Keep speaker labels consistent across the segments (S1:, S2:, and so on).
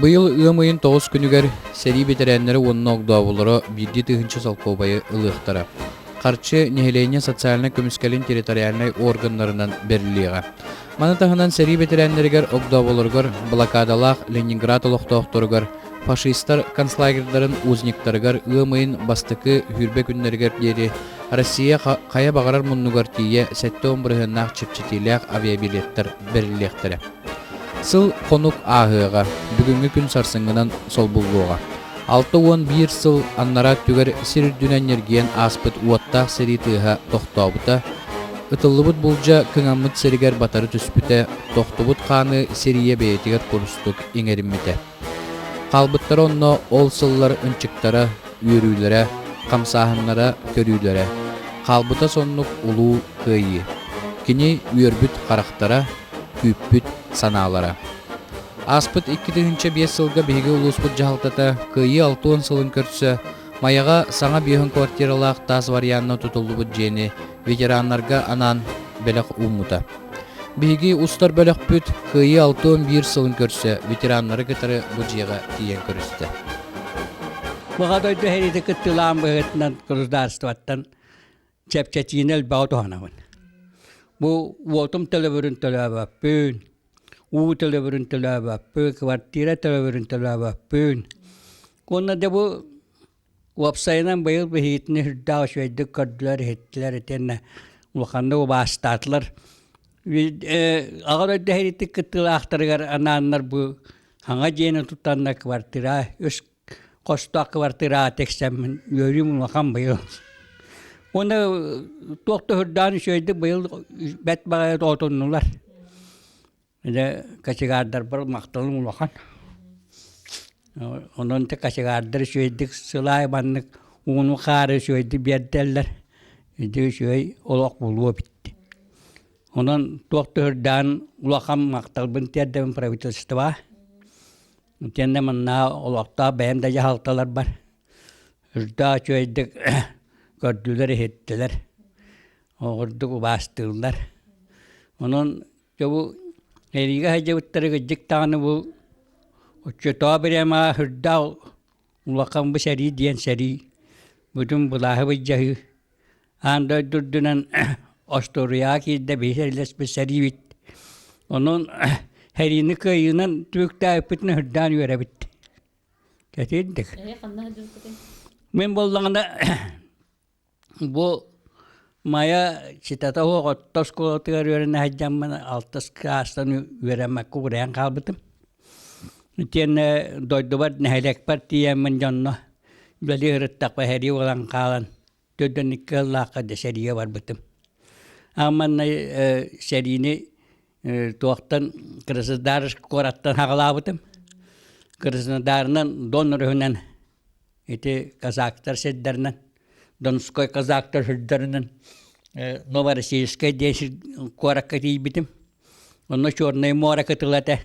S1: Быйыл ыам ыйын 9 күнүгэр сэрии бэтэрээннэрэ уонна огдооболоро биирдии тыһыынча солкуобайы ылыахтара. Харчы нэһилиэнньэ социальнай көмүскэлин территориальнай органнарынан бэриллиэҕэ. Маны таһынан сэрии бэтэрээннэригэр огдооболоругар блокадалаах Ленинград олохтоохторугар фашистар концлагердарын узниктарыгар ыам ыйын бастакы сүүрбэ күннэригэр диэри Россия хайа баҕарар муннугар тиийэ 70 бырыһыаннаах чэпчэтиилээх авиабилеттэр бэриллиэхтэрэ. Сыл хонук ааһыаҕа, бүгүҥҥү күн сарсыҥҥынан солбуллуоҕа. 61 сыл аннараа өттүгэр сир үрдүнэн ньиргийэн ааспыт уоттаах сэрии тыаһа тохтообута, ытыллыбыт булдьа кыҥаммыт сиригэр батары түспүтэ, тохтубут хааны сирийэ бэйэтигэр курустук иҥэриммитэ. Хаалбыттара онно ол сыллар ынчыктара, үөрүүлэрэ, хамсааһыннара, көрүүлэрэ. Хаалбыта соннук улуу кыайыы. Кини үөрбүт харахтара, күүппүт санаалара. Ааспыт 2005 сылга биһиги улууспут дьаһалтата Кыайыы 60 сылын көрсө Майаҕа саҥа биэһин квартиралаах таас варианна тутуллубут дьиэни ветераннарга анаан бэлэх ууммута. Биһиги устар бөлөхпүт Кыайыы 61 сылын көрсө ветераннары кытары бу дьиэҕэ тиийэн көрүстэ.
S2: Баҕа дойду сэриитэ кыттыылаан быһыытынан государствоттан чэпчэтиини элбэҕи туһанабын. Бу уотум төлөбүрүн төлөөбөппүн, уу төлөбүрүн төлөөбөппүн, квартира төлөбүрүн төлөөбөппүн. Уонна да бу уопсайынан быйыл биһигитини сүрдээх үчүгэйдик көрдүлэр-иһиттилэр итиэннэ улаханнык убаастаатылар. Аҕа дойду сэриитин кыттыылаахтарыгар анааннар бу саҥа дьиэни тутаннар квартира үс хостоох квартираҕа тиксэммин үөрүүм улахан быйыл. Уонна туох да үрдээн үчүгэйдик быйыл бэрт баҕайы отуннулар. Дьэ кочегардарбар махталым улахан. Онон те кочегардар үчүгэйдик сылаай маннык ууну хаары үчүгэйдик биэрдэллэр. Ити үчүгэй олох булуо эбит. Онон туох да үрдээн улахан махталбын тиэрдэбин правительствоҕа. Итиэннэ манна олохтоох бэйэм да дьаһалталарбар үрдээх үчүгэйдик көрдүлэр-иһиттилэр, оҕурдук убаастыыллар. Онон дьэ бу эриигэ сылдьыбыттары кырдьык даҕаны бу оччотооҕу бириэмэҕэ сүрдээх улахан бу сэрии диэн сэрии бүтүн былааһы былдьаһыы Аан дойду үрдүнэн остуоруйаҕа киирдэ биһи сэриилэспит сэриибит. Онон сэриини кыайыынан түмүктээбиппитин үрдээн үөрэбит. Кэтиирдик. Мин буоллаҕына бу Майа ситата суох орто оскуолатыгар үөрэнэ сылдьаммын алтыс кылаастан үөрэммэккэ уурайан хаалбытым. Итиэннэ дойдубар нэһилиэкпэр тиийэммин дьонно үлэлии сырыттахпа сэрии буолан хаалан Төрдөн икки ыаллаахха да сэриигэ барбытым. Ааманнай сэриини туохтан Краснодар куораттан аҕалаабытым. Краснодарынан Дон өрүһүнэн ити казактар сирдэринэн Донской казактар сирдэринэн Новороссийскай диэн куоракка тиийбитим. Онно Черное море кытыла этэ.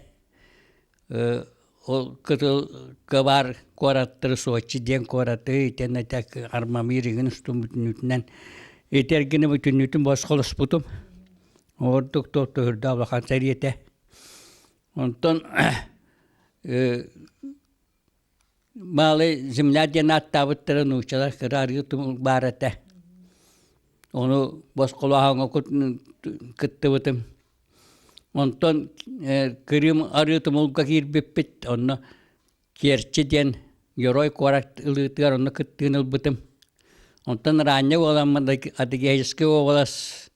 S2: Ол кытылга баар куораттары Сочи диэн куораты итиэннэ Армамир игин устун бүтүннүүтүнэн ити эргини бүтүннүүтүн босхолоспутум. Ордук туох улахан сэрии этэ. Онтон Малый земля диэн ааттаабыттара нууччалар кыра арыы тумул баар этэ. Ону босхолооһуҥҥа кыттыбытым. Онтон Крым арыы тумулга киирбиппит, онно Керчи диэн герой куорат ылыытыгар онно кыттыыны ылбытым. Онтон ранее буоламмын Адыгейскай уобалас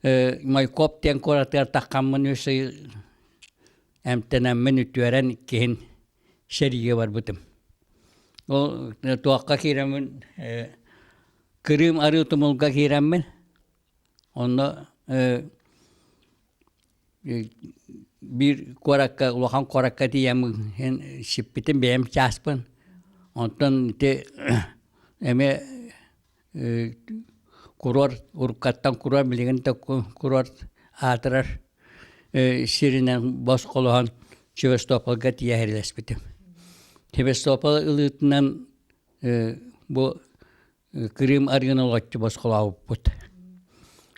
S2: Майкоп диэн куоратыгар таххаммын үс ый эмтэнэммин үтүөрэн иккиһин сэриигэ барбытым. Ол туохха киирэммин Крым арыы тумулга киирэммин онно биир куоракка улахан куоракка тиийэммин сиппитим бэйэм чааспын. Онтон ити эмиэ курорт уруккаттан курорт билигин да курорт аатырар сиринэн босхолоһон Севастопольга тиийэ сэриилэспитим. Севастополь ылыытынан бу Крым арыыны олоччу босхолообуппут.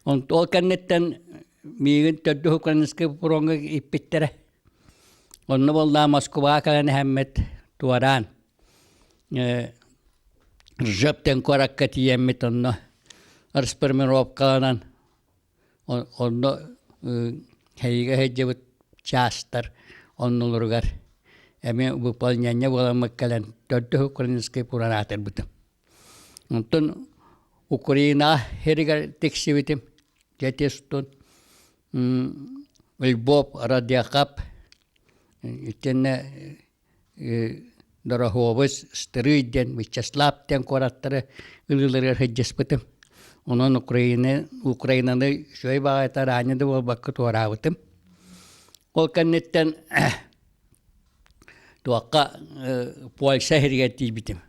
S2: Ол кэнниттэн миигин төрдүс украинскай фроҥҥа иппиттэрэ. Онно буоллаа Москваҕа кэлэн иһэммит туораан Ржевтэн куоракка тиийэммит онно расформировкаланан онно эһиги сылдьыбыт чаастар оннуларугар эмиэ выполнение буоламмыт кэлэн төрдүс украинскай пууран аатырбытым. Онтон Украина сиригэр тиксибитим. Дьэ Львов, Радиохаб итиэннэ Дороһуобус, Стрый диэн Вячеслав диэн куораттары ылыыларыгар сылдьыспытым. Онон Украина, Украинаны үчүгэй баҕайыта араанньа да буолбакка туораабытым. Ол кэнниттэн туохха Польша сиригэр тиийбитим.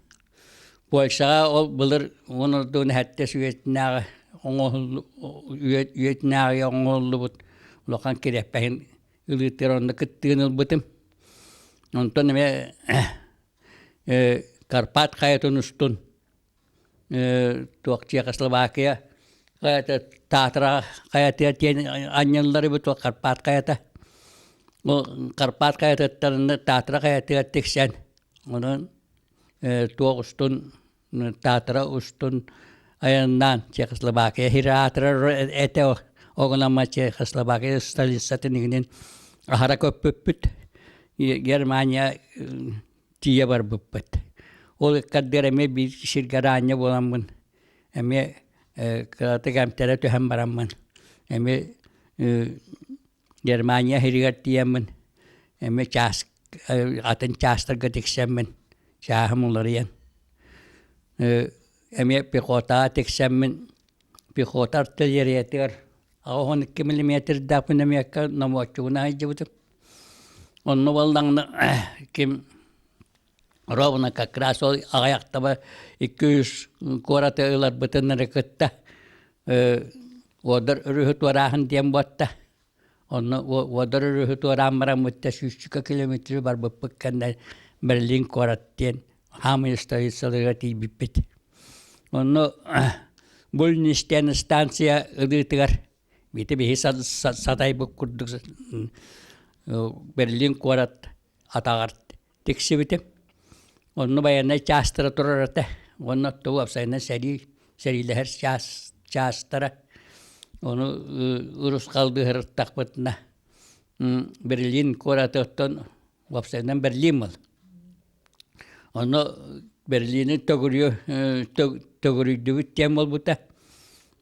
S2: Польшаҕа ол былыр уон ордугун сэттэ үйэтинээҕи оҥоһуллу үйэтинээҕи оҥоһуллубут улахан кириэппэһин ылыытыгар онно кыттыыны ылбытым. Онтон эмиэ Карпат хайатын устун туох Чехословакия хайата Татра хайатыгар тиэн анньыллар эбит ол Карпат хайата. Ол Карпат хайатыттан Татра хайатыгар тиксэн онон туох устун Татра устун айаннаан Чехословакия хираатырар этэ оҕунама Чехословакия столицатын иһинэн аһара көппүппүт Германия тиийэ барбыппыт. Ол ыккардыгар эмиэ биир сиргэ араанньа буоламмын эмиэ кыратык эмтэрэ түһэн бараммын эмиэ Германия сиригэр тиийэммин эмиэ чаас атын чаастарга тиксэммин чааһым уларыйан эмиэ пехотаҕа тиксэммин пехота артиллериятыгар 82 миллиметрдаах пулеметка номуоччугунан сылдьыбытым. Онно буоллаҕына ким ровно как раз ол аҕыйахтаба 200 куораты ыларбытын эрэ кытта Уодар өрүһү туорааһын диэн буотта. Онно Уодар өрүһү туораан бараммыт да сүүсчүкэ километры барбыппыт кэннэ Берлин куорат диэн хаамый столицаларыгар тиийбиппит. Онно Бульнистен станция ылыытыгар бити биһи сатайбыт курдук Берлин куорат атаҕар тиксибитим. Онно байыаннай чаастара турар этэ. Уонна оттон уопсайынан сэрии, сэриилэһэр чаас, чаастара. Ону урусхалдыһырыттахпытына Берлин куоратыттан уопсайынан Берлин был. Ону Берлини төгүрүйө төгүрүйдүбүт диэн буолбута.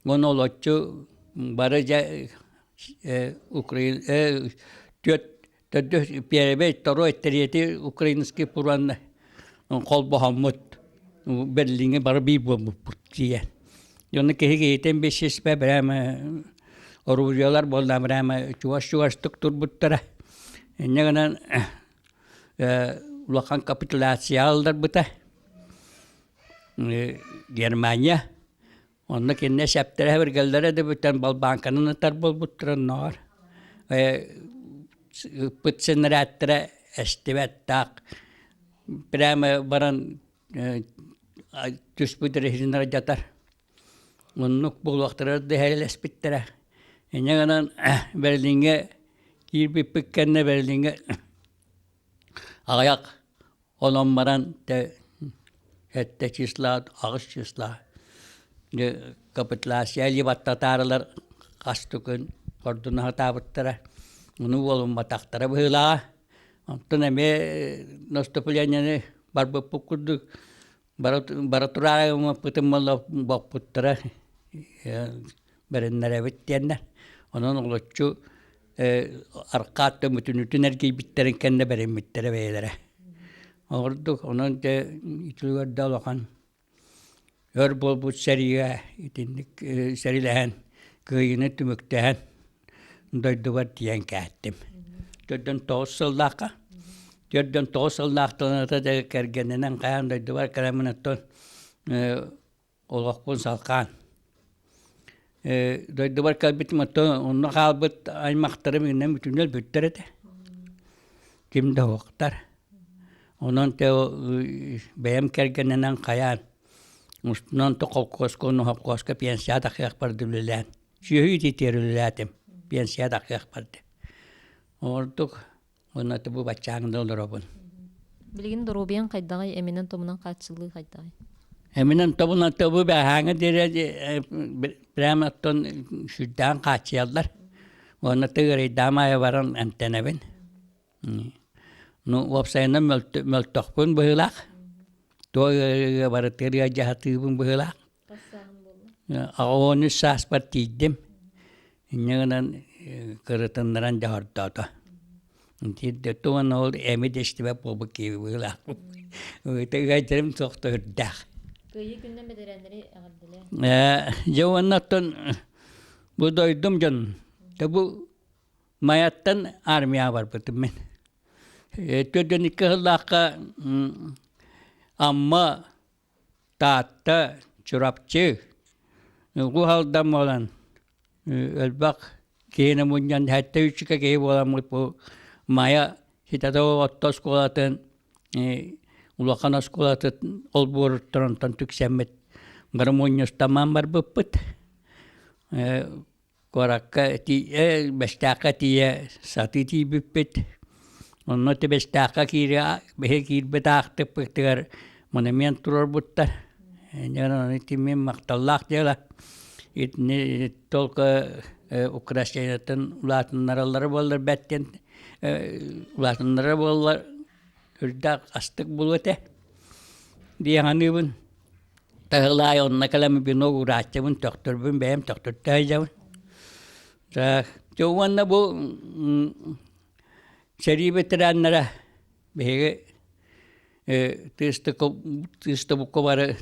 S2: Уонна олоччу бары дьэ Украина түөрт Төрдүс первый, второй, третий украинский пуранна холбоһоммут Берлиҥҥэ бары биир буолбуппут тиийэн. Дьону киһи киһитин билсиспэ прямо оружиелар буолла прямо чугас-чугастык турбуттара. Инньэ гынан улахан капитуляция ылларбыта. Германия Онно кинилэр сэптэрэ-сэбиргэллэрэ да бүтэн балбааҥканан ытар буолбуттара оннооҕор. Ыппыт сэнэрээттэрэ эстибэт таах прямо баран түспүт эрэ дьатар. Оннук буолуохтара да иһэлэспиттэрэ. Инньэ гынан Берлиҥҥэ киирбиппит кэннэ Берлиҥҥэ аҕыйах Онон баран тэ сэттэ числа, аҕыс числа капитуляция либаттатаарылар хас да күн хордуна сатаабыттара. Ону уолумматахтара быһыылааҕа. Онтон эмиэ наступлениены барбыппыт курдук бара тураайыммыппытын боппуттара бэриннэрэбит диэннэр. Онон олоччу аркаат төмүтүнүтүн эргийбиттэрин кэннэ бэриммиттэрэ бэйэлэрэ. Ордук онон дьэ итилигэр да улахан өр буолбут сэриигэ итинник сэриилэһэн кыайыыны түмүктэһэн дойдубар тиийэн кээттим. 49 сыллаахха 49 сыллаахтаныта да кэргэнинэн хайаан дойдубар кэлэммин оттон олохпун салҕаан дойдубар кэлбитим оттон онно хаалбыт аймахтарым иннэ бүтүннэр бүттэр этэ ким да суохтар онон те бэйэм кэргэнинэн хайаан устунан то холкуоска уонна холкуоска пенсия тахыахпар үлэлээн сүөһү ититиэр үлэлээтим пенсия тахыахпар ордук. Уонна бу баччааҥҥа олоробун.
S3: Билигин доруобуйаҥ хайдаҕый, эминэн-томунан хааччыллыы хайдаҕый?
S2: Эминэн-томунан тобу бээһээҥҥэ диэри прямо оттон сүрдээн хааччыйаллар. Уонна тыгырыйдаам аайы баран эмтэнэбин. Ну, уопсайынан мөлтөхпүн быһыылаах. Туох ыарыыга барытыгар ыалдьаһатыыбын быһыылаах. 83 сааспар тиийдим. Инньэ гынан кырытыннаран дьоһордоото. Итиирдэ уонна ол эми да истибэт буолбут киһи быһыылаахпын. Ыалдьарым суох да үрдээх.
S3: Кыайыы күнүнэн бэтэрээннэри эҕэрдэлээ.
S2: Дьэ уонна оттон бу дойдум дьон бу Майаттан армияҕа барбытым мин. 42 сыллаахха Амма Таатта, Чурапчы, Улуу Алдан буолан элбэх киһини мунньан сэттэ үчүгэй киһи буоламмыт бу Майа Ситатова орто оскуолатын улахан оскуолатын олбуоруттан онтон түксэммит бары мунньустаман барбыппыт. Куоракка тиийэ, Бэстээххэ тиийэ сатыы тиийбиппит. Онно Бэстээххэ киирэ биһи киирбит аахтыппытыгар монумент туруорбуттар. Дьэ ити мин махталлаах дьыала. Итини только украшениетын улаатыннараллара буоллар бэрт диэн улаатыннарара буоллар үрдээх астык буолуо этэ дии саныыбын. Таһылаай онно кэлэн вино уурааччыбын, төхтөрбүн бэйэм төхтөртө сылдьабын. Так, дьэ уонна бу сэрии ветераннара биһиги тыыстыбыкка бары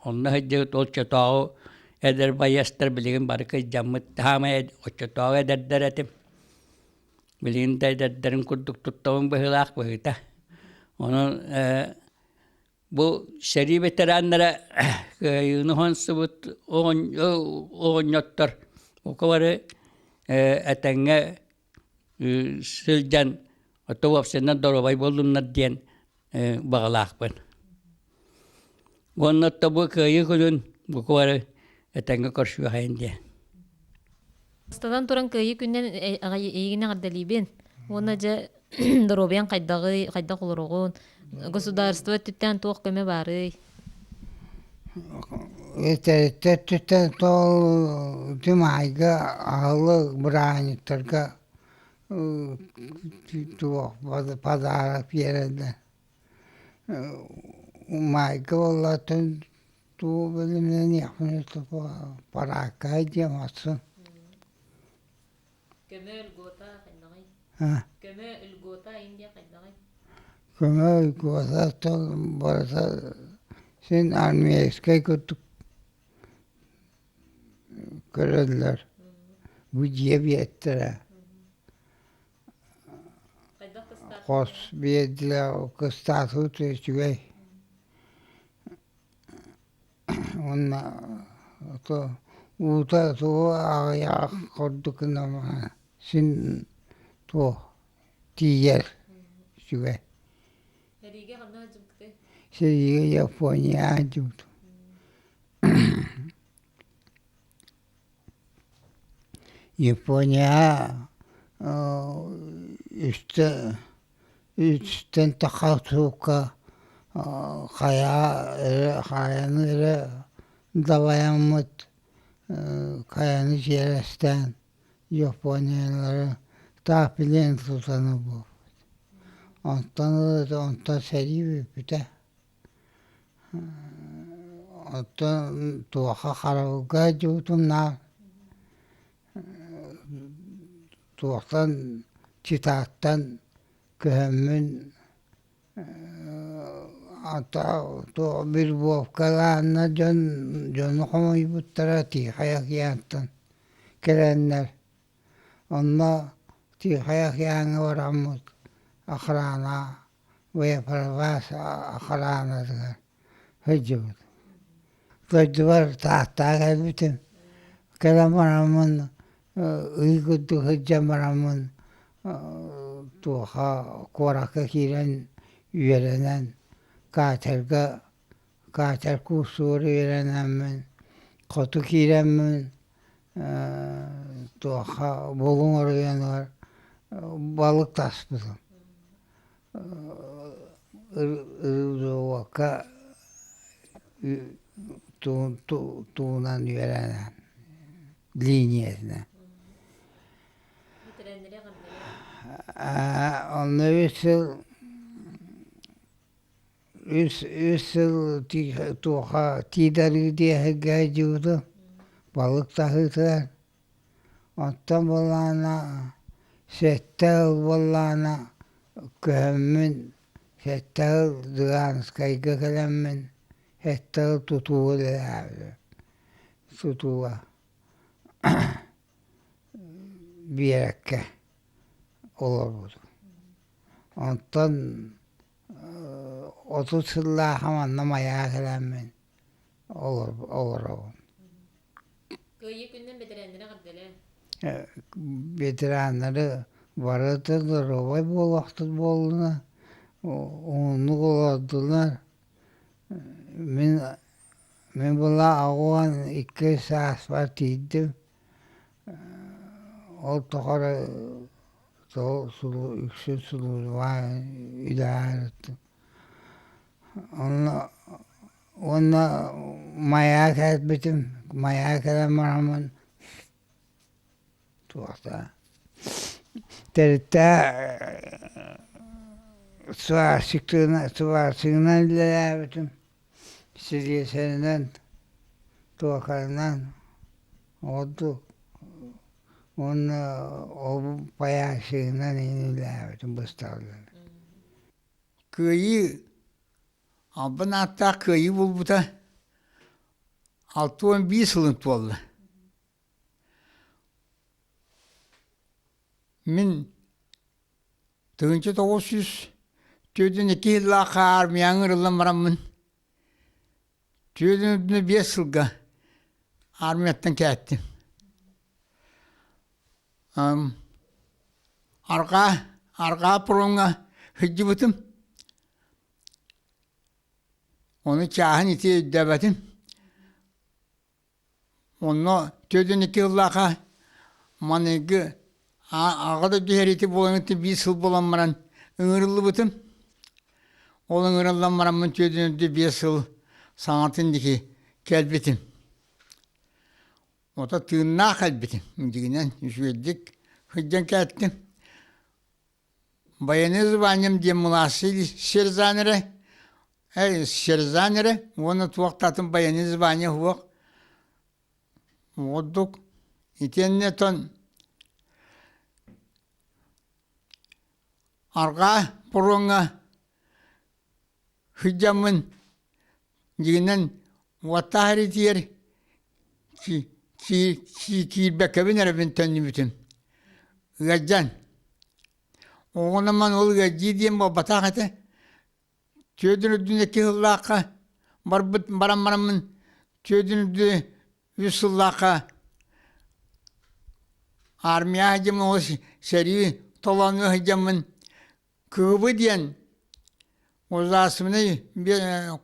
S2: онно сылдьыбыт оччотооҕу эдэр байыастар билигин бары кырдьаммыт саамай оччотооҕу эдэрдэр этим. Билигин да эдэрдэрин курдук туттабын быһыылаах быһыыта. Онон Бу сэрии ветераннара кыайыыны уһансыбыт оҕонньоттор бука бары этэҥҥэ сылдьан ото уопсайынан доруобай буоллуннар диэн баҕалаахпын. Уонна ото бу кыайыы күнүн бука бары этэҥҥэ көрсүөхэйин диэн.
S3: Бастатан туран Кыайыы күнүнэн эйигин эҕэрдэлиибин. Уонна дьэ доруобуйаҥ хайдаҕый, хайдах олороҕун, государство өттүттэн туох көмө баарый?
S4: Этэритэ өттүттэн тоол Димайга аһылык бырааһынньыктарга туох подарок биэрэллэр. Маайга буоллаатын Тугу бэлэмнэниэхпиний параакка диэн атын.
S3: Көмө льгота хайдаҕый? Көмө льгота Индия хайдаҕый?
S4: Көмө льгота барыта син армейскай курдук көрөллөр. Бу дьиэ биэттэрэ. Хос биэрдилэр кыстаатыбыт үчүгэй. Уонна уута тугу аҕыйах курдук гынан син туох тиийэр үчүгэй.
S3: Сэриигэ ханна сылдьыбыккытый?
S4: Сэриигэ Японияҕа сылдьыбытым. Японияҕа үстэ үстэн тахса суукка хайа эрэ хайаны эрэ дабайаммыт хайаны чиэрэстээн Япониялары таах билиэн тутан ылбыппыт. Онтон ыла онтон сэрии бүппүтэ. Оттон туохха харабылга дьуутумнаах туохтан читааттан көһөммүн Львовкалаанна дьон дьону хомуйбуттара Тихай океантан кэлэннэр онно Тихай океаҥҥа бараммыт охрана боеприпас охранатыгар сылдьыбыт. Дойдубар Тааттаҕа кэлбитим. Кэлэн бараммын ый курдук сылдьан бараммын туоха куоракка киирэн үөрэнэн катерга катер курсугар үөрэнэммин хоту киирэммин туохха Булуҥ оройуонугар Балык таспытым. Ырыуакка туунан үөрэнэн лиинийэтинэн. Онно үс сыл үс үс сыл туоха тиидарыы диэһиргэ дьыбытым балык таһыытыгар. Оттон буоллаҕына сэттэ ыал буоллаҕына көһөммүн сэттэ ыал Дыгаанскайга кэлэммин сэттэ ыал тутууга үлэлээбитим. Тутууга биэрэккэ олорбутум. Онтон 30 сыллаахха манна Майаҕа кэлэммин олоробун.
S3: Кыайыы күнүнэн бэтэрээннэри эҕэрдэлээ.
S4: Ветераннары барыта доруобай буолуохтут буоллуна, уһуннук олордулар. Мин мин була 82 сааспар тиийдим. Ол тухары үксүн сулууспаҕа үлэлээбитим. Онно уонна Майаҕа кэлбитим, Майаҕа кэлэн бараммын туохта тэрилтэ сварщиктыынан сварщигынан үлэлээбитим, силиэсэринэн, туокарынан ордук уонна ол паяльщигынан үлэлээбитим бысталлар.
S5: Кыайыы Албан ааттаах кыайыы буолбута 61 сылын туолла. Мин 1942 сыллаахха армияҕа ыҥырыллан бараммын 45 сылга армияттан кээттим. Арҕаа арҕаа пуроҥҥа сылдьыбытым. Ону чааһын ити өйдөөбөтүм. Онно 42 сыллаахха маныгы аҕа дойду сэриитэ буолан биир сыл буолан баран ыҥырыллыбытым. Ол ыҥырыллан бараммын 45 сыл саҥатын диэки кэлбитим. Ото тыыннаах кэлбитим. Дьиҥинэн үчүгэйдик сылдьан кээттим. Военный званием диэн младший сержант эрэ, сержант эрэ уонна туох да атын военный звание суох. Ордук итиэннэ оттон арҕаа пуруоҥҥа Сылдьаммын дьиҥинэн уоттаах эритигэр киирбэккэбин эрэбин төннүбүтүм. Ыалдьан. Оҕонон ол ыалдьыы диэн буолбатах этэ. Түөдүн үрдүн икки сыллаахха барбыт баран бараммын түөдүн үрдү үс сыллаахха армия сылдьаммын ол сэрии толоонуга сылдьаммын Кыыбы диэн государственнай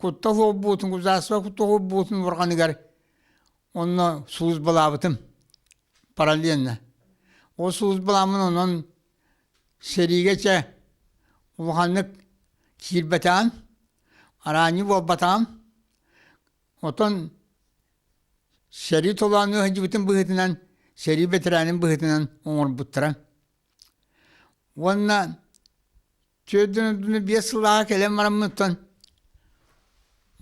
S5: куттал буолбутун, государство куттал буолбутун уорганыгар онно службалаабытым параллельно. Ол службалааммын онон сэриигэ чэ улаханнык киирбэтэҕим, араанньы буолбатаҕым. Оттон сэрии толоонуга сылдьыбытым быһыытынан, сэрии бэтэрээнин быһыытынан оҥорбуттара. Уонна 45 сыллааҕы кэлэн бараммыттан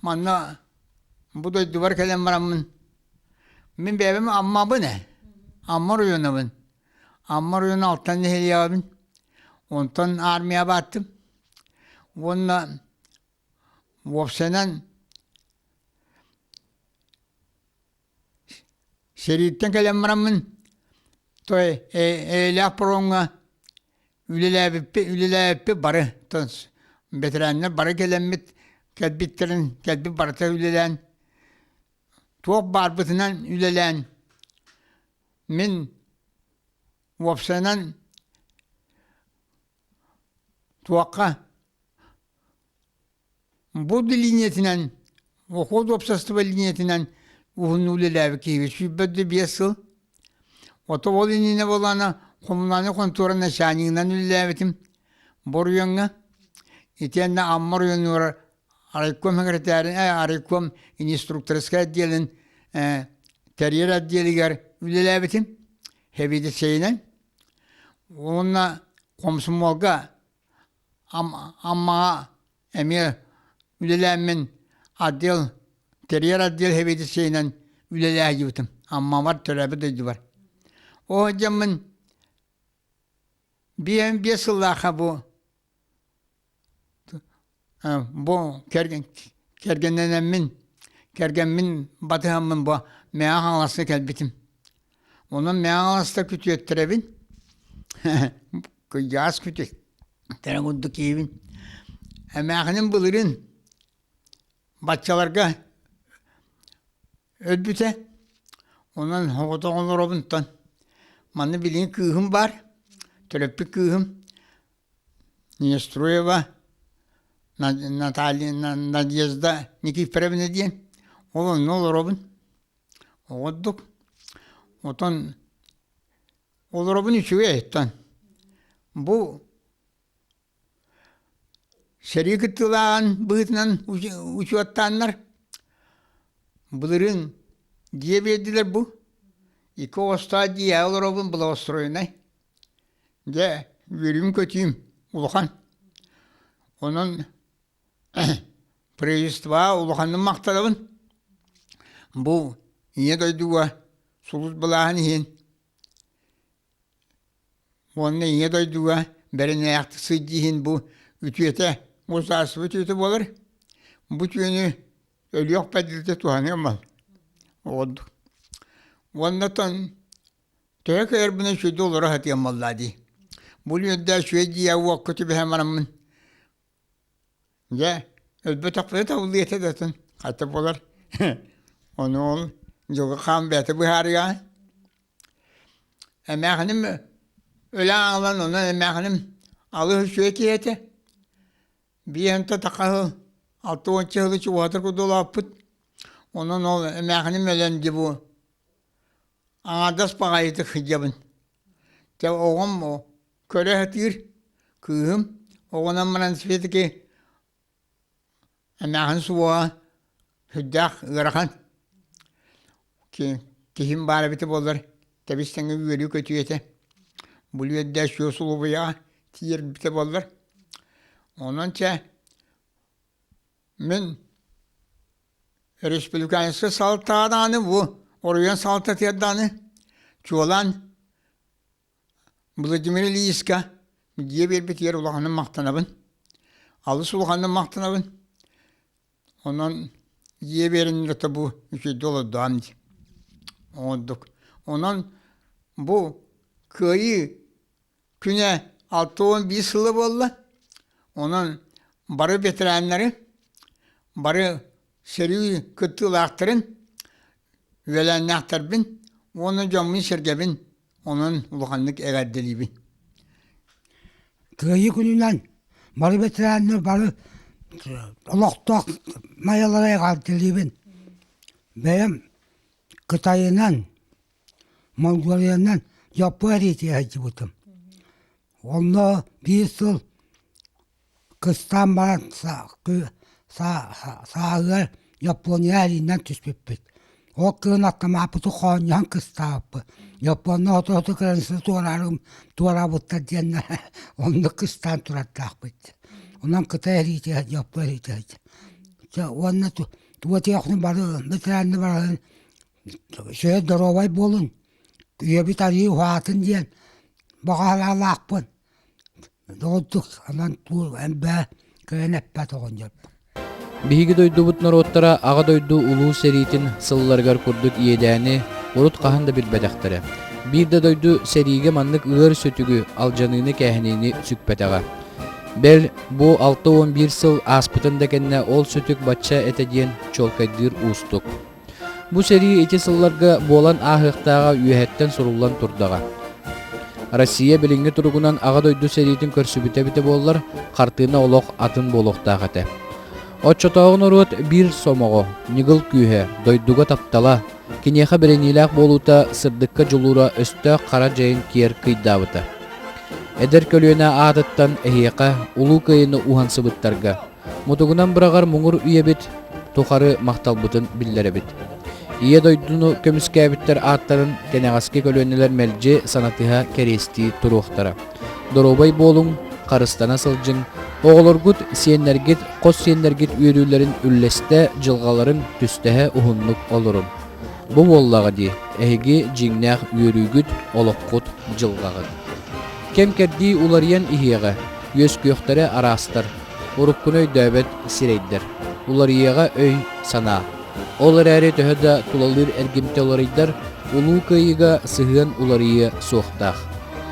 S5: манна бу дойдубар кэлэн бараммын мин бэйэбин Аммабын ээ Амма оройуонабын Амма оройуона Алтан нэһилиэгин онтон армия бааттым уонна уопсайынан Сэрииттэн кэлэн бараммын той эйэлээх паромҥа үлэлээбиппит үлэлээбиппит бары бэтэрээннэр бары кэлэммит кэлбиттэрин кэлбит барыта үлэлээн туох баарбытынан үлэлээн мин уопсайынан туохха Бу линиятынан, охот уопсастыба линиятынан уһуннук үлэлээбит киһи 25 сыл. Ото ол иннинэ буоллаҕына Хомунааны хонтуора начальнигынан үлэлээбитим Боруйаҥҥа. Итиэннэ Амма оройуонугар райком секретарин, райком инструкторскай отделын тэрийэр отделигэр үлэлээбитим сэбиэдиссэйинэн. Уонна комсомолга Аммаҕа эмиэ үлэлээммин отдел тэрийэр отдел сэбиэдиссэйинэн үлэлээһийбитим. Аммабар төрөөбүт дойдубар. Ол дьоммун 55 сыллаахха бу бу кэргэн кэргэннэнэммин кэргэммин батыһаммын бу Мэҥэ Хаҥаласка кэлбитим. Онон Мэҥэ Хаҥаласка күтүөттэрэбин. Кыйаас күтүөттэрэ курдук киһибин. Эмээхиним былырыын баччаларга өлбүтэ. Онон соҕотох олоробунтан манна билигин кыыһым баар, төрөппүт кыыһым Нестроева Наталья Надежда Никифоровна диэн. Ол онно олоробун. Оҕордук. Отон олоробун үчүгэй оттон. Бу сэрии кыттыылааҕын быһыытынан учуоттааннар былырыын дьиэ биэрдилэр бу. Икки оҕостоох дьиэҕэ олоробун благоустроеннай. Дьэ, үөрүүм-көтүүм улахан. Онон правительствоҕа улаханнык махтанабын. Бу Ийэ дойдуга сулус былааһын иһин уонна Ийэ дойдуга бэринээхтик сылдьыы иһин бу үтүөтэ, государство үтүөтэ буолар. Бу үтүөнү өлүөх бэрдилтэ туһаныам ордук. Уонна оттон Төһө кыайарбынан үчүгэйдик олоро сатыам буоллаа дии. Бу үөрдэ үчүгэй дьиэ уокка түбэһэн бараммын дьэ өлбөтөхпүнэ табыллыа этэ да атын хата буолар. Ону ол дьылҕа хаан бэйэтэ быһаарыаҕа. Эмээхиним өлөн аҕалан онон эмээхиним алыс үчүгэй киһи этэ. Биэһэнтэ тахаһы 60 сылы чугаһатар курдук улааппыт. Онон ол эмээхиним өлөн дии бу Аҥаардас баҕайытык сылдьабын. Дьэ оҕом көрө сатыыр, кыыһым оҕонон баран все-таки эмээхин суоҕа сүрдээх ыарахан. Киһим баар эбитэ буоллар тэбис-тэҥҥэ үөрүү-көтүү этэ. Бу үөрдээх үчүгэй усулуобуйаҕа тиийэрбитэ буоллар. Онон чэ Мин республиканскай салалтаҕа даҕаны бу оройуон салалтатыгар даҕаны чуолаан Владимир Ильичка дьиэ биэрбитигэр улаханнык махтанабын. Алыс улаханнык махтанабын. Онон дьиэ биэрэн это бу үчүгэйдик олордоҕум дии. Оҥордук. Онон бу кыайыы күнэ 61 сыла буолла. Онон бары ветераннары, бары сэрии кыттыылаахтарын, үөлээннээхтэрбин уонна дьоммун-сэргэбин онон улаханнык эҕэрдэлиибин.
S4: Кыайыы күнүнэн бары ветераннар бары олохтоох майалары эҕэрдэлиибин. Бэйэм Кытайынан Монголиянан Дьоппуо эриитигэр сылдьыбытым. Онно биир сыл кыстаан баран сааһыгар Япония эриинэн түспүппүт. Ол кыһын автомаппытын хоонньоһон кыстаабыппыт. Японнар оту-оту кыраныысса туораарым туораабыттар диэннэр оннук кыстаан турардаахпыт. Онон Кытай эриитигэр Дьоппуо эриитигэр. Уонна туга бары ветераннар барарын Үчүгэй доруобай буолуҥ, үйэбит арыый уһаатын диэн баҕалаахпын. Доҕордук анан туох элбээ кыайан эппэт оҕонньорбун.
S1: Биһиги дойдубут норуоттара Аҕа дойду Улуу сэриитин сылларыгар курдук иэдээни урут хаһан да билбэтэхтэрэ. Биир да дойду сэриигэ маннык ыар сүтүгү, алдьаныыны-кээһэниини сүкпэтэҕэ. Бэл, бу 61 сыл ааспытын да кэннэ ол сүтүк бачча этэ диэн чуолкайдыыр уустук. Бу сэрии ити сылларга буолан ааһыахтааҕа үөһэттэн суруллан турдаҕа. Россия билиҥҥи туругунан Аҕа дойду сэриитин көрсүбүтэ эбитэ буоллар, хартыына олох атын буолуохтаах этэ. Оччотооҕу норуот биир сомоҕо, ньыгыл күүһэ, дойдуга таптала, киниэхэ бэриниилээх буолуута сырдыкка дьулуура өстөөх хара дьайын киэр кыйдаабыта. Эдэр көлүөнэ аатыттан эһиэхэ Улуу Кыайыыны уһансыбыттарга, мутугунан быраҕар муҥур үйэбит тухары махталбытын биллэрэбит. Ийэ дойдуну көмүскээбиттэр ааттарын кэнэҕэски көлүөнэлэр мэлдьи санатыһа кэриэстии туруохтара. Доруобай буолуҥ, харыстана сылдьыҥ, оҕолоргут, сиэннэргит, хос сиэннэргит үөрүүлэрин үллэстэ, дьылҕаларын түстэһэ уһуннук олоруҥ. Бу буоллаҕа дии, эһиги дьиҥнээх үөрүүгүт, олоххут, дьылҕаҕыт. Кэм-кэрдии уларыйан иһиэҕэ, үөскүөхтэрэ араастар, уруккуну өйдөөбөт сирэйдэр, уларыйыаҕа өй-санаа. Ол эрээри төһө да тулалыыр эргимтэ уларыйдар, Улуу Кыайыыга сыһыан уларыйыа суохтаах.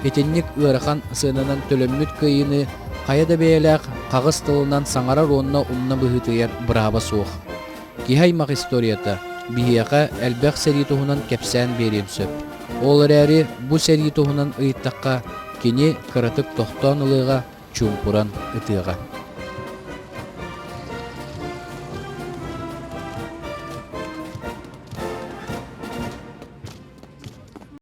S1: Итинник ыарахан сыананан төлөммүт кыайыыны хайа да бэйэлээх хаҕыс тылынан саҥарар уонна умна быһыытыйар бырааба суох. Киһи аймах историята биһиэхэ элбэх сэрии туһунан кэпсээн биэриэн сөп. Ол эрээри бу сэрии туһунан ыйыттахха, кини кыратык тохтоон ылыаҕа, чуумпуран ытыаҕа.